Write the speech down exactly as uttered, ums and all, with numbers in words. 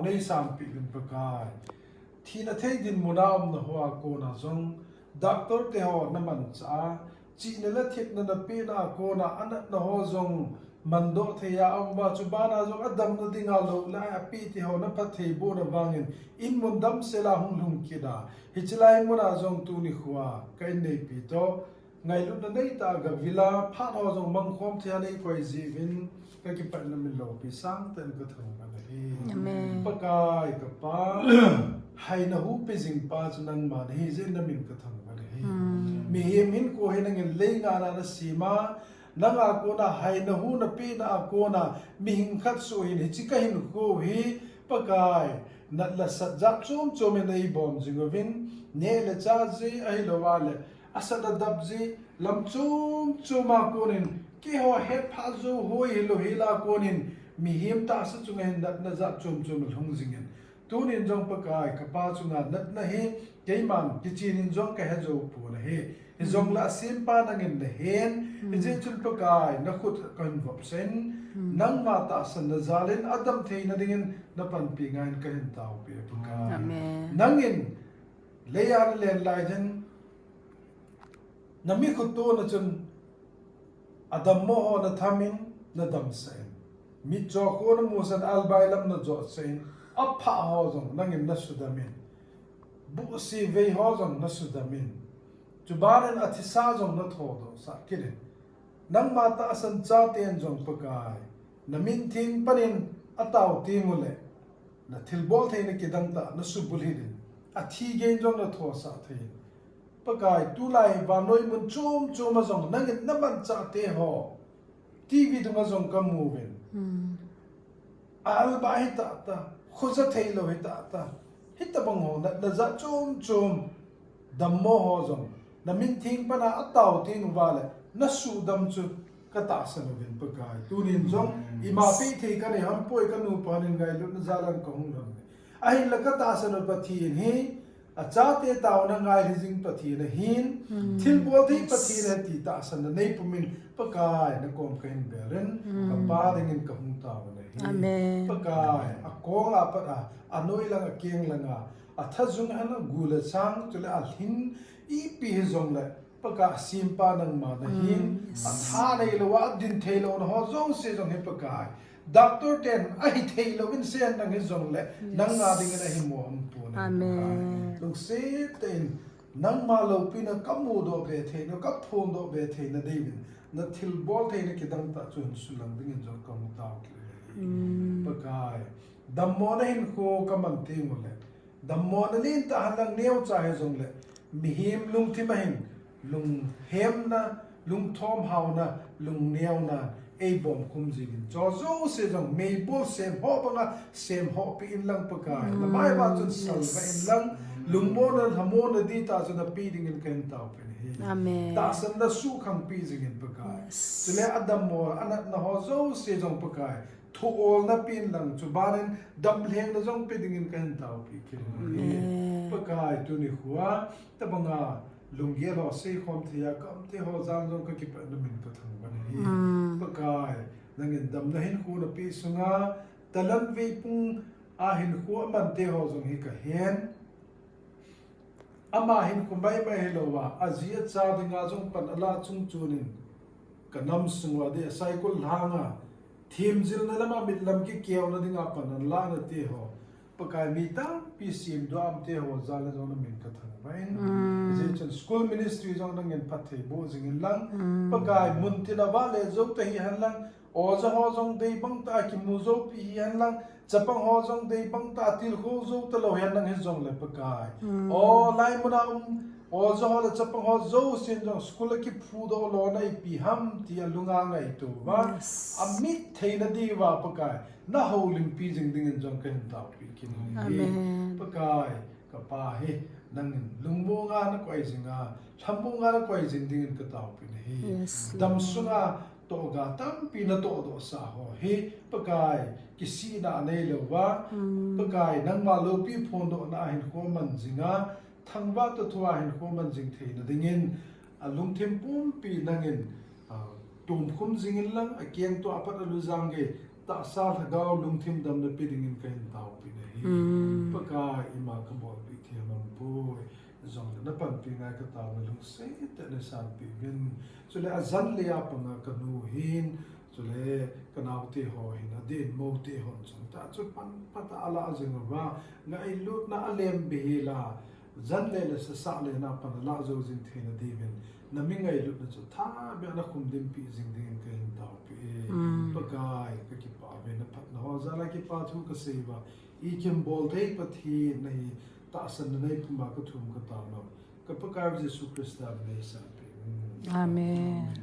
Nei sampi uvin Pakai. Thina thei dinmun a umna hoa kona jong, doctor te ho na manchah a, chihna le thepna na pehna a kona, anatna ho jong mandoh thei a um uva, chubana jong adamna dinga lou le api te ho na phattheibohna vangin, in mun damsel a hung lhung kit a, hiche lai muna jong tuni khoa ka inneipi toh, ngailutna neitah a gavil a, phat ho jong mangkhom thei a nei koi jeh uvin, ka kipah in na min loupi sangtah in ka thangvah ahi. Amen. Pakai ka Pa, haina hu pe jing pa chu nangma nahi jeh in na min ka thangvah ahi. Mihem hinkho hi nangin lei nga na na sem a, nanga kona haina hu na pehna a kona, mihing khat soh hin hiche ka hinkho hi, Pakai, nat le sat jat chom chom in nei bom jing uvin, neh le chah jeh ahilou va le, asat adap jeh, lam chom chom a konin, keiho hetphah jou hoi hilou hel a konin, mihem tahsa chunga hin natna jat chom chom alhung jingin. Tunin jong Pakai, ka pa chunga natna hi, keiman, kichen in jong ka he jou pon ahi. Hijongle asempa nangin na hen, hijeh chun Pakai, na khut ka hin vopsan, nangma tahsan na jal in, adam theina dingin, na panpi ngai in ka hin taopi Pakai. Amen. Nangin, lei a na len lai jin, na mi khut tona chun, adammo ho na tham in, na damsah in. Mitcho kho na musah in, albai lam na jotsah in, aphah ho jong nangin na sudam in. Buhsi vei ho jong na sudam in. Chubanin athisa jong na thodoh sah kit in. Nangma tahsan chaten jong Pakai, na min theng panin atao teng uleh, na thilbol theina kidang tah na subulhit in, athi gei in jong na thosah thei in. Pakai, tulai vannoi mun chom chom a jong nangin na manchah te ho, T V dunga jong ka mu uvin. Alba hi tah tah, khoja theilou hi tah tah. Hitabang ho, na, na jat chom chom, dammo ho jong, na min theng pana atao teng uva le, na sudam chu ka tahsan uvin Pakai. Tunin jong, ima pe thei ka nei ham poi ka nupa nin ngailutna jal a ka hung lhon. Ahinla ka tahsan u Pathen hi, achate taona ngailhi jing Pathen ahin, thilbol thei Pathen ahi ti tahsan na nei pumin, Pakai na kom ka hin bel in, ka pa dingin ka hung taona hi. Amen. Pakai, akong a pat a, anoi lang akeng lang a, athajung a na gu le chang, chule alhin, ipi hijongle, Pakai asempa nangma nahin, atha neilou a, adin theilou na ho jouse jong hi Pakai. Doctor ten ahi theilou in sen nang hijongle, nang nga dingin ahi mo ampon ahi Pakai. Lungset tah in, nangma loupina ka mudoh be theina, ka phondoh be theina diuvin, na thilbol theina kidang tah chu hin sulang dingin jong ka hung tao kit e. Pakai, dammona hinkho ka man teng uleh, dammona lentah henlang neocha hijongle, mihem lungthim a hin, lunghemna, lungthom haona, lungneona, eibom khum jingin. Chu jouse jong meibol semho banga, semho pe inlang Pakai. Na maiva chun salvah inlang, lungmona, lhamona ditah chu nape dingin ka hin taopi ahi. Amen. Tahsan na suhkhang pe jingin Pakai. Chule adammo, anatna ho jouse jong Pakai. Thu olna pe inlang, chubanin damlhengna jong pe dingin ka hin taopi kit e. Pakai tuni khoa, tabanga lunggel ho seikhom thei a ka umte ho jal jong ka kipah in na min ka thangvah ahi. Pakai, nangin damna hinkho na pe sunga, talan veipung a hinkho amante ho jong hi ka hen. Ama hinkho maimai hilouva, aji acha dinga jong pan ala chungchon in, ka nam sung uva ding, a cycle lhanga, themjilna lama mitlam kikeuna dinga pan anlahna te ho, Pakai mi tampi semdoh a umte ho jal a jong na min ka thangvah in. Hijeh chun school ministry jong nangin phattheiboh jing inlang. Pakai muntina vahle jou ta hihen lang, oja ho jong deibang tah a kimu joupi hihen lang, chapang ho jong deibang tah a tilkhou jou talou hihen lang hijongle Pakai. O, lai muna um, oja ho le chapang ho jousen jong school a kiphudoh lona ipi ham tia lunga ngaito uva, amit theina diuva Pakai, na houlimpi jing dingin jong ka hin taopi kit e. Pakai, ka pa hi, nangin lungmonga na koi jinga, lhammonga na koi jing dingin ka taopi ahi. Damsunga tohga tampi na tohdohsah ho hi, Pakai, kisihna aneilouva, Pakai, nangma loupi phondohna a hinkho man jinga, thangvah toh thua hinkho man jing theina dingin, alungthim pumpi nangin, tomkhum jing inlang, akeng toh apat alujang gei, tahsa lhagao lungthim damna pe dingin kahin taopi nahi. Pakai, ima kabolpi thei nom poi. Jongle napanpi ngai katao na lungset tah in neisanpeh uvin. Chule ajan le a panga kanu hin, chule kanaote ho hin, adeh in moute hon chungtah chu pan phat a alah jing uva, ngailutna alem behseh a, jan le le sasah le na pan alah jou jing theina diuvin, nami ngailutna chu thabeh a nakhum dimpeh jing dingin kahin taopi e. Pakai, kakipah uve, naphatna ho jal a kipa thu kasei uva, ikimbol thei Pathen nahi, tahsanna neipuma kathum katao nau ka Pakaiu Jesu Christa min in neisanpeh uvin. Amen.